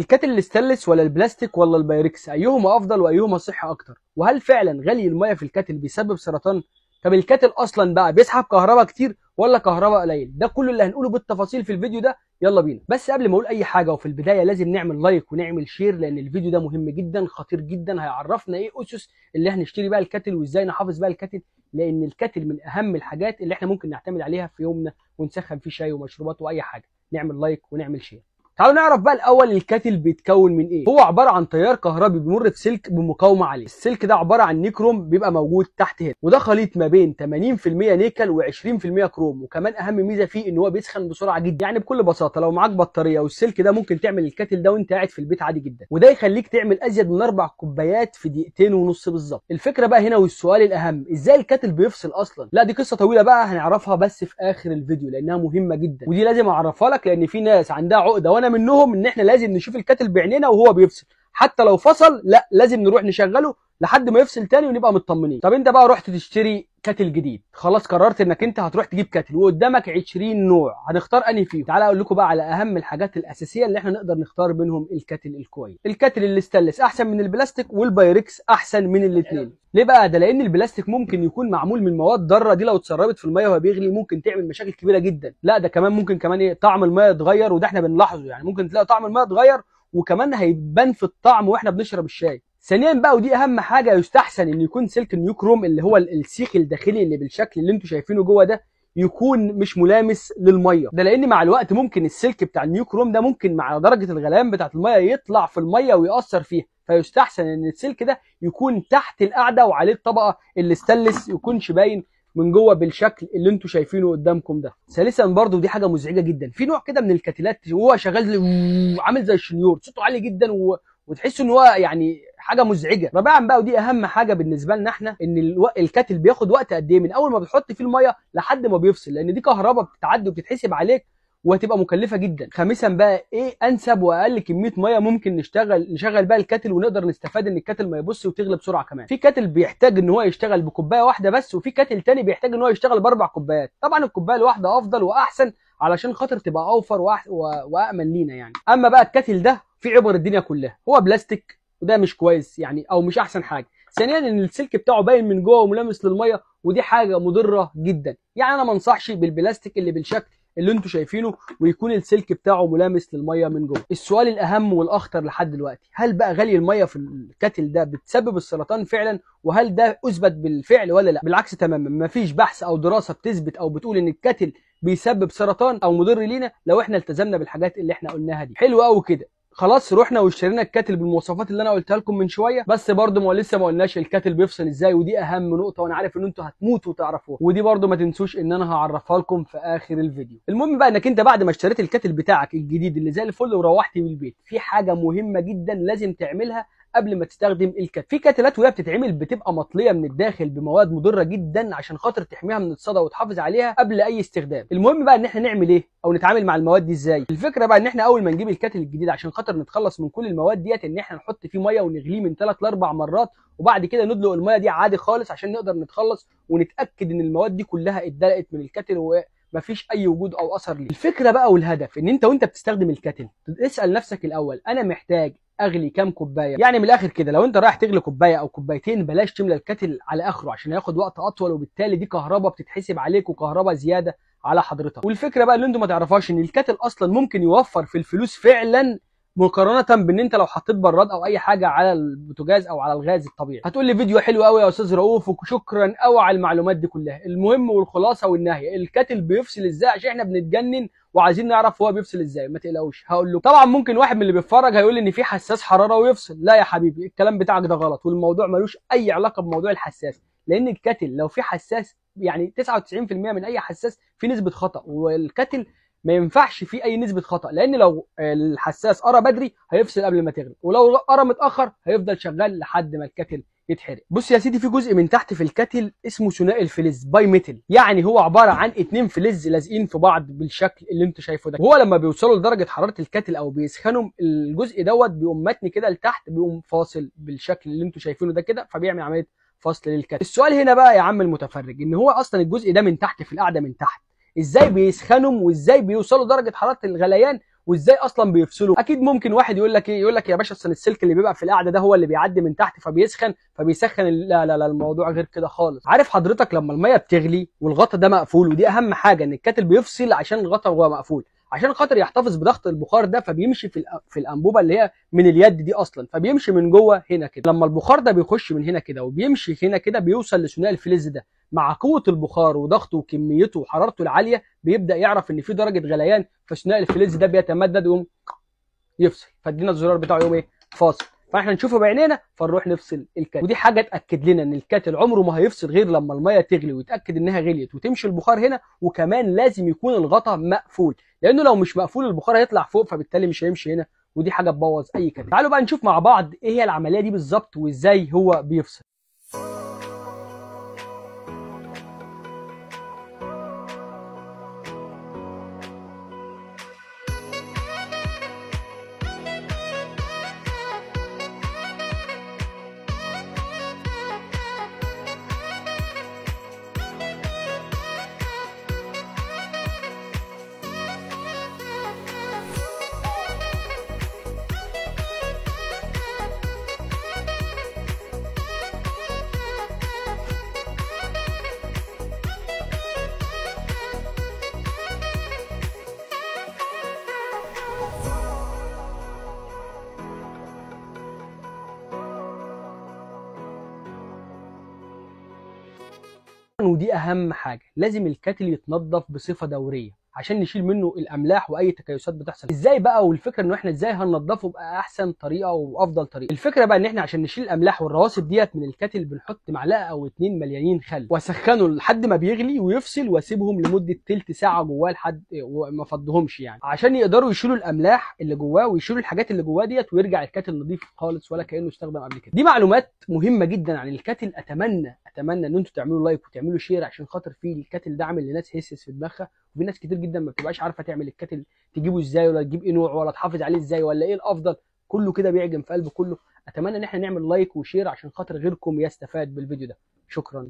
ال kettle الستانلس ولا البلاستيك ولا البايركس، ايهما افضل وايهما صحي اكتر؟ وهل فعلا غلي المية في ال kettle بيسبب سرطان؟ طب ال kettle اصلا بقى بيسحب كهرباء كتير ولا كهرباء قليل؟ ده كله اللي هنقوله بالتفاصيل في الفيديو ده، يلا بينا. بس قبل ما اقول اي حاجة وفي البداية لازم نعمل like ونعمل share، لان الفيديو ده مهم جدا خطير جدا، هيعرفنا ايه اسس اللي هنشتري بقى ال kettle وازاي نحافظ بقى ال kettle، لان ال kettle من اهم الحاجات اللي احنا ممكن نعتمد عليها في يومنا ونسخن فيه شاي ومشروبات واي حاجة. نعمل like ونعمل share. تعالوا نعرف بقى الاول ال kettle بيتكون من ايه. هو عبارة عن تيار كهربي بيمر في سلك بمقاومه عالية. السلك ده عبارة عن نيكروم بيبقى موجود تحت هنا، وده خليط ما بين 80% نيكل و20% كروم. وكمان اهم ميزة فيه ان هو بيسخن بسرعة جدا، يعني بكل بساطة لو معاك بطارية والسلك ده ممكن تعمل ال kettle ده وانت قاعد في البيت عادي جدا، وده يخليك تعمل ازيد من 4 كوبايات في 2.5 دقيقة بالظبط. الفكرة بقى هنا والسؤال الاهم، ازاي ال kettle بيفصل اصلا؟ لا دي قصة طويلة بقى هنعرفها بس في اخر الفيديو لانها مهمة جدا، ودي لازم اعرفها لك لان في ناس عندها عقده وانا منهم ان احنا لازم نشوف ال kettle بعينينا وهو بيفصل، حتى لو فصل لا لازم نروح نشغله لحد ما يفصل تاني ونبقى مطمنين. طب انت بقى رحت تشتري kettle جديد، خلاص قررت انك انت هتروح تجيب kettle وقدامك 20 نوع، هنختار انهي فيهم؟ تعالى اقول لكم بقى على اهم الحاجات الاساسية اللي احنا نقدر نختار منهم ال kettle الكويس. ال kettle الستانلس احسن من البلاستيك، والبايركس احسن من الاثنين. ليه بقى ده؟ لان البلاستيك ممكن يكون معمول من مواد ضارة، دي لو اتسربت في المية وهي بيغلي ممكن تعمل مشاكل كبيرة جدا. لا ده كمان ممكن كمان ايه، طعم المية يتغير، وده احنا بنلاحظه، يعني ممكن تلاقي طعم المية اتغير وكمان هيبان في الطعم واحنا بنشرب الشاي. ثانيا بقى ودي اهم حاجة، يستحسن ان يكون سلك النيوكروم اللي هو السيخ الداخلي اللي بالشكل اللي انتم شايفينه جوه ده يكون مش ملامس للمية، ده لان مع الوقت ممكن السلك بتاع النيوكروم ده ممكن مع درجه الغليان بتاعه المية يطلع في المية ويأثر فيها، فيستحسن ان السلك ده يكون تحت القاعدة وعليه الطبقة اللي استانلس يكونش باين من جوه بالشكل اللي انتم شايفينه قدامكم ده. ثالثا برضو دي حاجة مزعجة جدا، في نوع كده من الكتلات وهو شغال عامل زي الشنيور، صوته عالي جدا وتحس ان هو يعني حاجة مزعجة. رابعا بقى ودي اهم حاجة بالنسبة لنا احنا، ان ال kettle بياخد وقت قد ايه من اول ما بتحط فيه المية لحد ما بيفصل، لان دي كهرباء بتتعدي وبتتحسب عليك وهتبقى مكلفة جدا. خامسا بقى، ايه انسب واقل كمية مية ممكن نشغل بقى ال kettle ونقدر نستفاد ان ال kettle ما يبص وتغلي بسرعة؟ كمان في kettle بيحتاج ان هو يشتغل بكوبايه واحدة بس، وفي kettle تاني بيحتاج ان هو يشتغل ب4 كوبايات. طبعا الكوباية الواحدة افضل واحسن علشان خاطر تبقى اوفر وامن لينا يعني. اما بقى ال kettle ده في عبر الدنيا كلها، هو بلاستيك وده مش كويس يعني او مش احسن حاجة. ثانيا ان السلك بتاعه باين من جوه وملامس للمية، ودي حاجة مضرة جدا، يعني انا ما انصحش بالبلاستيك اللي بالشكل اللي انتم شايفينه ويكون السلك بتاعه ملامس للمية من جوه. السؤال الاهم والاخطر لحد دلوقتي، هل بقى غلي المية في ال kettle ده بتسبب السرطان فعلا؟ وهل ده اثبت بالفعل ولا لا؟ بالعكس تماما، مفيش بحث او دراسة بتثبت او بتقول ان ال kettle بيسبب سرطان او مضر لينا لو احنا التزمنا بالحاجات اللي احنا قلناها دي. حلو قوي كده، خلاص رحنا واشترينا ال kettle بالمواصفات اللي انا قلتها لكم من شوية، بس برده ما لسه ما قلناش ال kettle بيفصل ازاي، ودي اهم نقطة وانا عارف ان انتوا هتموتوا وتعرفوها، ودي برده ما تنسوش ان انا هعرفها لكم في اخر الفيديو. المهم بقى انك انت بعد ما اشتريت ال kettle بتاعك الجديد اللي زي الفل وروحت من البيت، في حاجة مهمة جدا لازم تعملها قبل ما تستخدم ال kettle. في كتلات وهي بتتعمل بتبقى مطليه من الداخل بمواد مضرة جدا عشان خاطر تحميها من الصدى وتحافظ عليها قبل اي استخدام. المهم بقى ان احنا نعمل ايه او نتعامل مع المواد دي ازاي. الفكرة بقى ان احنا اول ما نجيب ال kettle الجديد عشان خاطر نتخلص من كل المواد ديت، ان احنا نحط فيه مية ونغليه من 3 ل 4 مرات، وبعد كده ندلق المية دي عادي خالص عشان نقدر نتخلص ونتاكد ان المواد دي كلها اتدلقت من ال kettle ومفيش اي وجود او اثر ليه. الفكرة بقى والهدف ان انت وانت بتستخدم ال kettle اسال نفسك الاول، انا محتاج اغلي كام كوباية؟ يعني من الاخر كده لو انت رايح تغلي كوباية او كوبايتين بلاش تملى ال kettle على اخره عشان هياخد وقت اطول، وبالتالي دي كهرباء بتتحسب عليك وكهرباء زيادة على حضرتك. والفكرة بقى اللي انتم ما تعرفوهاش ان ال kettle اصلا ممكن يوفر في الفلوس فعلا مقارنة بان انت لو حطيت براد او اي حاجة على البوتاجاز او على الغاز الطبيعي. هتقول لي فيديو حلو قوي يا استاذ رؤوف وشكرا قوي على المعلومات دي كلها. المهم والخلاصة والنهاية، ال kettle بيفصل ازاي؟ عشان احنا بنتجنن وعايزين نعرف هو بيفصل ازاي. ما تقلقوش هقول لكم. طبعا ممكن واحد من اللي بيتفرج هيقول ان في حساس حرارة ويفصل. لا يا حبيبي، الكلام بتاعك ده غلط، والموضوع ملوش اي علاقة بموضوع الحساس، لان ال kettle لو في حساس يعني 99% من اي حساس في نسبه خطا، وال kettle ما ينفعش فيه اي نسبه خطا، لان لو الحساس قرا بدري هيفصل قبل ما تغلي، ولو قرا متاخر هيفضل شغال لحد ما ال kettle يتحرق. بص يا سيدي، في جزء من تحت في ال kettle اسمه ثنائي الفلز bi-metal، يعني هو عبارة عن 2 فلز لازقين في بعض بالشكل اللي انتوا شايفه ده. وهو لما بيوصلوا لدرجة حرارة ال kettle او بيسخنوا الجزء دوت بيقوم متني كده لتحت، بيقوم فاصل بالشكل اللي انتوا شايفينه ده كده، فبيعمل عملية فصل لل kettle. السؤال هنا بقى يا عم المتفرج، ان هو اصلا الجزء ده من تحت في القاعدة من تحت ازاي بيسخنوا وازاي بيوصلوا درجه حرارة الغليان وازاي اصلا بيفصله. اكيد ممكن واحد يقول لك ايه، يقول لك يا باشا اصل السلك اللي بيبقى في القعدة ده هو اللي بيعدي من تحت فبيسخن فبيسخن. لا لا لا، الموضوع غير كده خالص. عارف حضرتك لما المية بتغلي والغطا ده مقفول، ودي اهم حاجة ان ال kettle بيفصل عشان الغطا وهو مقفول عشان خاطر يحتفظ بضغط البخار ده، فبيمشي في الانبوبة اللي هي من اليد دي اصلا، فبيمشي من جوه هنا كده. لما البخار ده بيخش من هنا كده وبيمشي هنا كده بيوصل لثنائي الفلز ده، مع قوة البخار وضغطه وكميته وحرارته العالية بيبدا يعرف ان في درجه غليان، فثنائي الفلز ده بيتمدد ويقوم يفصل، فادينا الزرار بتاعه يقوم ايه؟ فاصل. فاحنا نشوفه بعينينا فنروح نفصل ال kettle. ودي حاجة تاكد لنا ان ال kettle عمره ما هيفصل غير لما المية تغلي ويتاكد انها غليت وتمشي البخار هنا، وكمان لازم يكون الغطا مقفول، لانه لو مش مقفول البخار هيطلع فوق فبالتالي مش هيمشي هنا، ودي حاجة تبوظ اي kettle. تعالوا بقى نشوف مع بعض ايه هي العملية دي بالظبط وازاي هو بيفصل. ودي اهم حاجة، لازم ال kettle يتنظف بصفة دورية عشان نشيل منه الاملاح واي تكيسات بتحصل. ازاي بقى؟ والفكرة انه احنا ازاي هننضفه باحسن طريقه وافضل طريقه. الفكرة بقى ان احنا عشان نشيل الاملاح والرواسب ديت من ال kettle بنحط معلقه او 2 مليانين خل واسخنه لحد ما بيغلي ويفصل، واسيبهم لمدة تلت ساعة جواه لحد ما فضهمش يعني، عشان يقدروا يشيلوا الاملاح اللي جواه ويشيلوا الحاجات اللي جواه ديت، ويرجع ال kettle نظيف خالص ولا كانه استخدم قبل كده. دي معلومات مهمة جدا عن ال kettle. اتمنى ان انتوا تعملوا like وتعملوا share عشان خاطر في ال kettle ده عامل لناس هسس في دماغها، وفي ناس كتير جدا ما بتبقاش عارفه تعمل ال kettle تجيبه ازاي ولا تجيب ايه نوع ولا تحافظ عليه ازاي ولا ايه الافضل، كله كده بيعجن في قلب كله. اتمنى ان احنا نعمل like و share عشان خاطر غيركم يستفاد بالفيديو ده. شكرا.